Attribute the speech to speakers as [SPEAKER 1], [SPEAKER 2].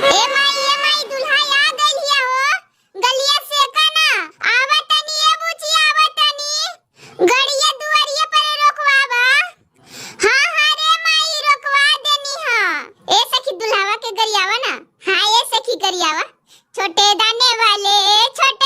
[SPEAKER 1] ए माई, ए माई, दुल्हा आ गइल हिया हो। गलिया से का ना आवा तनी, ए बुची, आवा तनी, गड़िया दुआरिया पर रोकवावा। हाँ हाँ रे माई, रोकवा देनी। हाँ ए सखी, दुल्हावा के गरियावा ना। हाँ ए सखी, गरियावा। छोटे दाने वाले, छोटे